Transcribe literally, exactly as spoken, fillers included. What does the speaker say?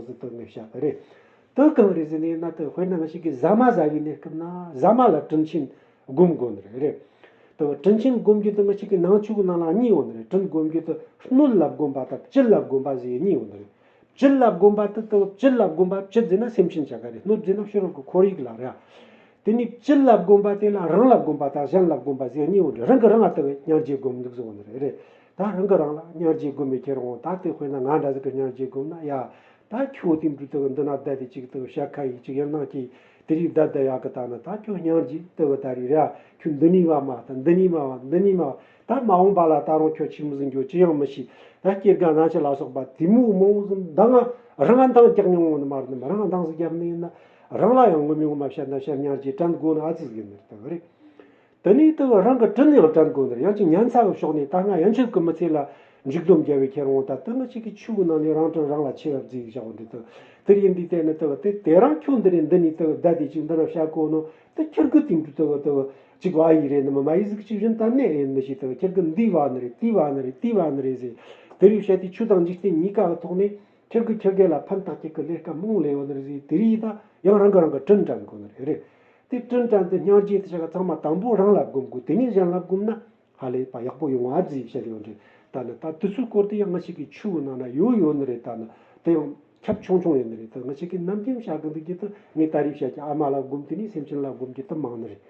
ཟིག་དེ་ངས་བཤད་གི་རེད། དེ་གང་རེད་ཟེར་ནས་ན། དེ་དཔེར་ན་ང་ཞིག་གིས་ཟ་མ་ཟ་བའི་གནས་སྐབས་ན་ཟ་མ་ལ་དྲིན་ཆེན་སྒོམ་དགོས་ནི་རེད། རེད། དེ་དྲིན་ཆེན་སྒོམ་རྒྱུ་དེ་ང་ཞིག་གི་ནང་ཆོས་ཀྱི་ནང་ལ་གཉིས་ཡོད་ནི་རེད། དྲིན་སྒོམ་རྒྱུ་དེ་སྣོད་ལ་སྒོམ་པ་དང་བཅུད་ལ་སྒོམ་པ་ཟེར་གཉིས་ཡོད་ནི་རེད། བཅུད་ལ་སྒོམ་པ་དེ་དེ་བཅུད་ལ་སྒོམ་པ། བཅུད་ཟེར་ན་སེམས་ཅན་བྱ་ག་རེད། སྣོད་ཟེར་ན་ཕྱི་རོལ་གྱི་ཁོར་ཡུག་ལ་རེད། དེ་ནས་བཅུད་ལ་སྒོམ་པ་དེ་ལ་རང་ལ་སྒོམ་པ་དང་གཞན་ལ་སྒོམ་པ་ཟེར་གཉིས་ཡོད་ནི་རེད། རང་གིས་རང་ལ་དེ་སྙིང་རྗེ་སྒོམ་འདུག་ཟེར་བ་ནི་རེད། རེད། ད་རང་གིས་རང་ལ་སྙིང་རྗེ་སྒོམ་མི་ཁྱེར་འོང་། ད་དེ་དཔེར་ན་ང་འདྲ་ཟིག་གིས་སྙིང་རྗེ་སྒོམ་ན། ཡ། ད་ཁྱོད་དེ་འདྲ་དེ་འདི་ན་བསྡད་དེ་ཅིག་དེ་བཤད་ཁ་ཡིས་ཅིག་ཡང་ནང་གི་དེ་རིགས་བསྡད་བསྡད་ཡག་གི། ད་ནི་ད་ཁྱོད་སྙིང་རྗེ་དེ་བ་ད་རེད། ར་ཁྱོད་འདི་ནས་བ་མ་ད་འདི་ནས་མ་བ་འདི་ནས་མ་བ། ད་མ་འོངས་པ་ལ་ད་རུང་ཁྱོད་ཆི་མོ་ཟིག་འགྱོ་ཅི་ཡང་མི་ཤེས། ད་སྐྱེ་རྒ་ན་འཆི་ལ་སོགས་པ་དེ་མོ་མང་བོ་ཟིག་ད་ང་རང་འདང་རྒྱག་མྱོང་བ་ནི་མ་རེད། ནི་རང་འདང་ཟིག་རྒྱབ་ནི་ཡིན་ན། རང་ལ་ཡང་ངོ་མ་ངོ་མ་བཤད་ན་བཤད། སྙིང་རྗེ་དྲན་དགོས་ནི་ཨ་ཙི་ཟིག་ཡིན་ནི་རེད། ད་རེད། དེ་ནས་དེ་རང་གི་དྲིན་ཡང་དྲན་དགོས་ནི་རེད། ཡང་ཅིག་ཉན་ཚ་གི་ཕྱོགས་ནས་ད་སྔ་ཡན་ཆད་ཀྱི་མི་ཚེ་ལ་འཇིགས་སྡོམ་རྒྱབ་པའི་ཁྱེར་འོང་། ད་དེ་ང་ཅིག་གི་ཆོས་ཀྱི་ནང་ནས་རང་དྲིན་རང་ལ་ཆེ་བ་བརྩི་བཞག་འདི་དེ་དེར་ཡིན་དུས། དེ་ནི་དེ་དེ་དེ་རང་ཁྱོད་འདི་ནས་འདི་ནས་དེ་བསྡད་དེ་ཅིག་འདི་ན་བཤད་གོ་ནོ་དེ་ཁྱེར་གི་དེང་དུ་དེ་དེ་ཅིག་བ་ཡི་རེད། ནི་མི་མ་ཡི་ཟིག་ཅིག་བཞིན་ད་ནས་ཡིན་མི་ཤེས། དེ་ཁྱེར་གི་འདི་བ་ནི་རེད། དེ་བ་ནི་རེད། དེ་བ་ནི་རེད་ཟེར། དེ་རིགས་བཤད་དེ་ཆོས་དང་འཇིག་རྟེན་གཉིས་ཀ་གི་ཐོག་ནས། ཁྱེད་ཀྱི་ཁྱེད་ཀྱི་ལ་ཕན་ཐོགས་ཀྱི་ལས་ཀ་མང་ལས་ཡོད་ནི་རེད་ཟེར། དེ་རིགས་ད་ཡང་རང་གི་རང་གི་དྲིན་དྲན་དགོས་ནི་རེད། རེད། དེ་དྲིན་དྲན་དེ་སྙིང་རྗེ་དེ་ཆ་ག་ཚང་མ་དང་པོ་རང་ལ་སྒོམ་དགོས། དེ་ནས་གཞན་ལ་སྒོམ་ན་ཧ་ལས་པ་ཡག་པོ་ཡོང་བ་ཟེར་བཤད་ཡོད་རེད། ད་ནི་ད་དེ་ཚོའི་སྐོར་དེ་ཡང་ང་ཞིག་གི་ཆོས་ནང་ན་ཡོད་ཡོད་ནི་རེད། ད་ནི་དེ་ཡང་ཁྱབ་ཆུང་ཆུང་ཡོད་ནི་རེད། ད་ང་ཞིག་གི་ནམ་རྒྱུན་བཤད་གི་འདུག་རྒྱུ་དེ་ངས་ད་རེས་བཤད་ཀྱི་ཨ་མ་ལ་སྒོམ། དེ་ནས་སེམས་ཅན་ལ་སྒོམ་རྒྱུ་དེ་མང་ནི་རེད།